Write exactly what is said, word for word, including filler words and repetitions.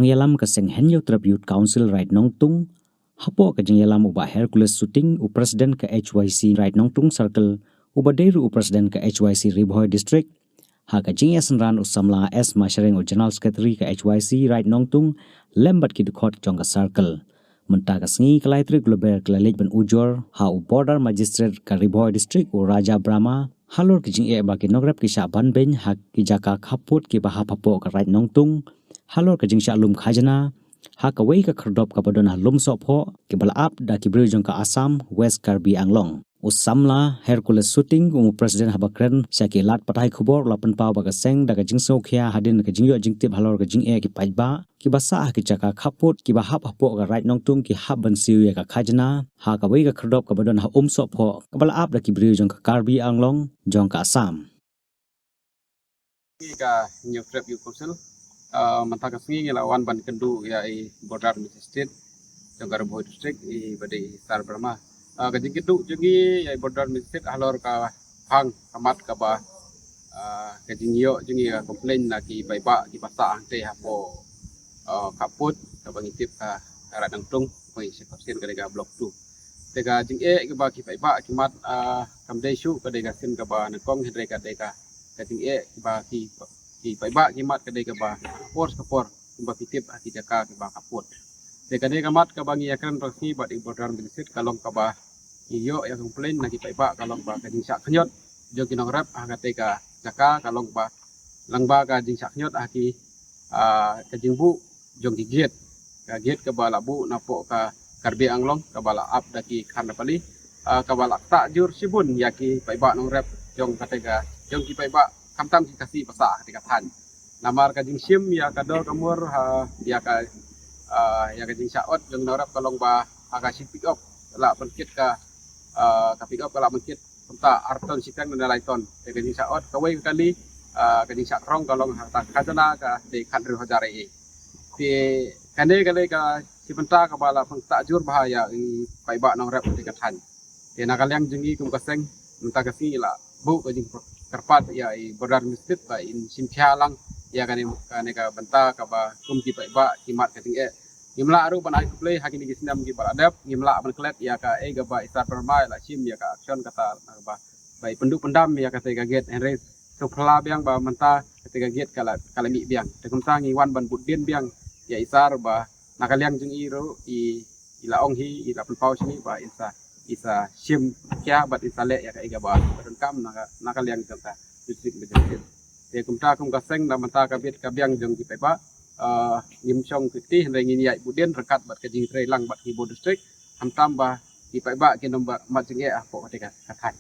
Ïalam ka Seng Hynñiewtrep Youth Council Raid Nongtung, hapoh ka jingïalam u Bah Hercules Suting, u President ka H Y C Raid Nongtung Circle, uba dei ruh u President ka H Y C Ri Bhoi District, ha ka jingïasynran u samla S Masharing, u General Secretary ka H Y C Raid Nongtung, lem bad ki dkhot jong ka Circle. Mynta ka sngi ka lai tarik Lber ka la leit ban ujor ha u Border Magistrate ka Ri Bhoi District, u Raja Brahma, halor ka jingeh ba ki nongrep ki shah ban beiñ ha ki jaka khappud kiba hap hapoh ka Raid Nongtung, halor ka jingshah lum khajna ha kawei ka khyrdop kaba don ha Lumsohphoh, kiba la ap da ki briew jong ka Assam, West Karbi Anglong. U samla Hercules Suting, u President, haba kren sha ki lad pathai khubor, u la pynpaw ba ka seng da ka jingsngewkhia hadien ka jingïoh jingtip halor ka jingeh ki paidbah kiba sah ha ki jaka khappud kiba hap hapoh ka Raid Nongtung ki hap ban siew ïa ka khajna ha kawei ka khyrdop kaba don ha Umsohphoh, kaba la ap da ki briew jong ka Karbi Anglong jong ka Assam. Ka Hynñiewtrep Youth Council, ah, mynta ka sngi ngi la wan ban kynduh ïa i Border Magistrate jong ka Ri Bhoi District, iba dei i Sar Brahma. Ah, ka jingkynduh jong ngi ïa i Border Magistrate halor ka phang ka mat kaba, ah, ka jingïoh jong ngi ka complain na ki paidbah kiba sah hangtei hapoh, ah, khappud kaba ngi tip ka, ka Raid Nongtung, kaba ngi sha ka sien ka dei ka Block two. Te ka jingeh kaba ki paidbah ki mat, ah, kam dei shuh ka dei ka sien kaba nyngkong, hynrei ka dei ka, ka jingeh kaba ki, ki paidbah ki mat ka dei kaba ka por sha ka por, kumba phi tip ha ki jaka kiba khappud. Te ka dei ka mat kaba ngi ïakren rong sni bad i Border Magistrate ka long kaba ngi ïoh ïa ka complain na ki paidbah ka long ba ka jingshah khñiot jong ki nongrep ha katei ka jaka ka long ba, lyngba ka jingshah khñiot ha ki, ah, ka jingbuh jong ki gate. Ka gate kaba la buh napoh ka Karbi Anglong kaba la ap da ki khandapali, ah, kaba la ktah jur shibun ïa ki paidbah nongrep jong katei ka, jong ki paidbah khamtam ki Khasi ba sah ha katei ka thaiñ. Namar ka jingshim ïa ka dor ka mur ha, ïa ka, ah, ïa ka jingshah ot jong nongrep ka long ba ha ka shi pickup la pynkit ka, ah, ka pickup ka la pynkit kumta ar ton shiteng ne lai ton. Te ka jingshah ot kawei ka kali, ah, ka jingshah krong ka long ha ka khajna ka dei khathynriew hajar ei ei. Te kane ka dei ka shi bynta kaba la pynktah jur bha ïa i paidbah nongrep ha katei ka thaiñ. Te na ka liang jong ngi kum ka seng mynta ka sngi la buh ka jingkyrpad ïa i Border Magistrate ba in shim khia lang ïa kane, kane ka bynta kaba kum ki paidbah ki mat ka jingeh. Ngim lah ruh ban ai khublei ha kine ki snem kiba la dep, ngim lah ban klet ïa kaei kaba i Sar Brahma i la shim ïa ka action kata na kaba, ba i pynduh pyndam ïa katei ka gate, hynrei sngewphylla biang ba mynta katei ka gate ka la, ka la mih biang. Te kumta ngi wan ban bud dien biang ïa i Sar ba na ka liang jong i ruh i, i la ong hi, i la pynpaw shini ba in sa, i sa shim khia bad in sa leh ïa kaei kaba donkam na ka, na ka liang jong ka District Magistrate. Te kumta kum ka seng na mynta ka bit ka biang jong ki paidbah, ah, ngim shong kti hynrei ngin ïaid bud dien ryngkat bad ka jingtrei lang bad ki bor district, khamtam ba ki paidbah kin ym mat jingeh hapoh katei ka, ka thaiñ.